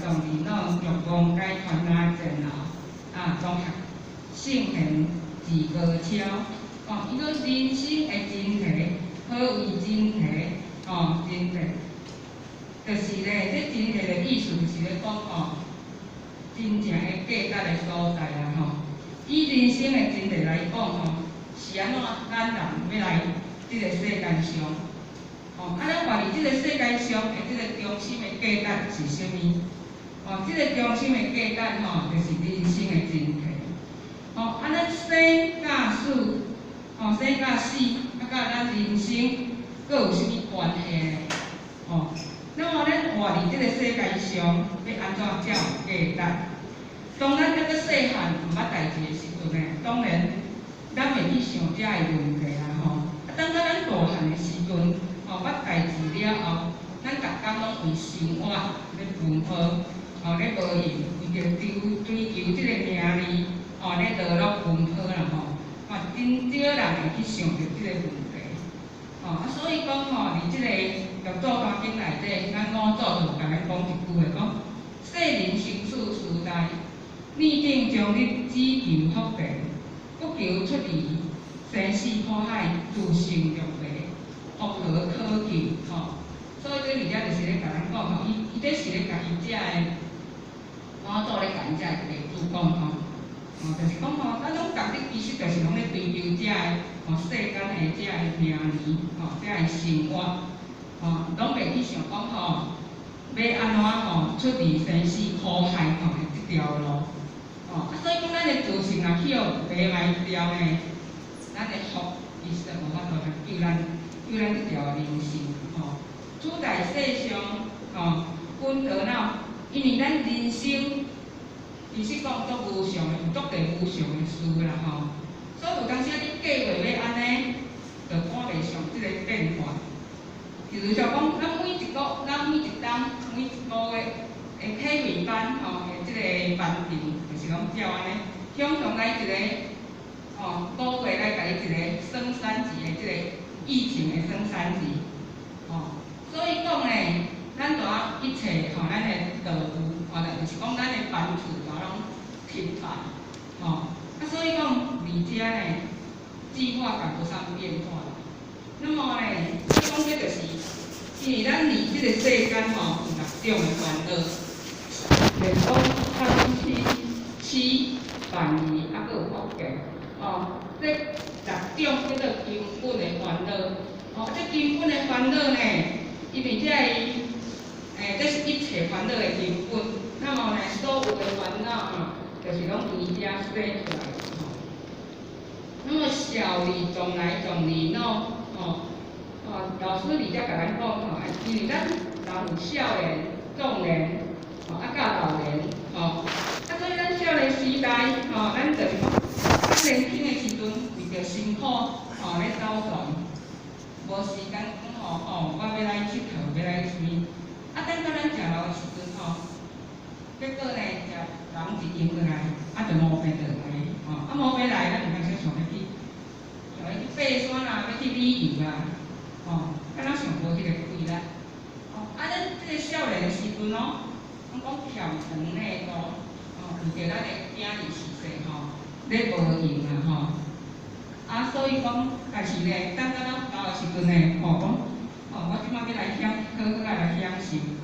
壯二老，欲望解脫那煎熬，啊，宗學聖賢自高超，哦，伊講人生的真諦，何謂真諦？哦，真諦，就是咧，這真諦的意思就是咧講哦，真正的價值的所在啦吼。以人生的真諦來講吼，是按怎咱人欲來這个世間上？哦，啊，咱活佇這个世間上的這个中心的價值是啥物？哦，這个中心的價值吼，就是人生的真諦。哦，啊，咱生佮死，哦，生佮死，啊，佮咱人生閣有啥物關係呢？哦，那麼咱活佇這个世間上，欲按怎才有價值？當咱猶閣細漢毋捌代誌的時陣呢，當然咱會去想這个問題啦吼。啊，等到咱大漢的時陣，吼，捌代誌了後，咱逐工攏為生活咧奔波，吼，咧無閒，為著追求這个名利，吼，咧勞碌奔波啦吼。吼，真少人會去想著這个問題。吼，啊，所以講吼，佇這个六祖壇經內底，咱五祖就共咱講一句話，講世人生死時代，擬定終日只求福田，不求出離生死苦海，自成六迷，復何可求？吼，所以這佇遮就是咧共咱講吼，伊這是咧共伊遮的五祖咧共伊遮的弟子講吼，哦，就是講吼，咱攏逐日其實就是攏咧追求遮的吼世間的遮的名利，吼，遮的生活，吼，攏袂去想講吼，欲按怎吼出離生死苦海吼的這條路。哦，啊，所以講咱的自性若去予迷迷掉呢，咱的福其實無法度來救咱這條人生吼。處在世上吼，滾得了，因為咱人生其實講足無常的，有足濟無常的事啦吼。所以有當時你計劃欲按呢，就趕袂上這个變化。比如說講，咱每一個，咱每一冬，每一個月的體會班吼，的這个班長，就是攏照按呢，向上來一个，吼，5月來共伊一个耍三錢的這个疫情的耍三錢，吼，所以講呢，咱著愛一切吼，咱的道具，吼，就是講咱的班次著攏停擺，吼，啊，所以講，佇遮呢，計劃趕不上變化。那麼呢，講這就是，因為咱佇這个世間吼，有六種的煩惱，就是講貪嗔痴慢疑，啊，閣有惡見，吼，這六種叫做根本的煩惱。吼，這根本的煩惱呢，因為這个，這是一切煩惱的根本。那麼呢，所有的煩惱吼，就是攏從遮生出來的吼。那麼小兒從來從二惱，吼，哦，老師佇遮共咱講吼，因為咱人有少年、壯年，吼，啊，佮老年，吼，啊，所以咱少年時代，吼，咱就是講，咱年輕的時陣，為著辛苦，吼，咧走轉，無時間講吼，哦，我欲來𨑨迌，欲來啥物，啊，等到咱食老的時陣吼，結果呢，食人一閒落來，啊，就毛病就來，吼，啊，毛病來，咱有當時想欲去爬山啦，欲去旅遊啦，吼，敢若上無彼個氣力，吼，啊，咱這個少年的時陣哦，攏講欠長內多，吼，為著咱的囝兒序細吼，咧無閒啦吼，啊，所以講，但是呢，等到咱老的時陣呢，吼，講，吼，我這擺欲來享，好好仔來享受。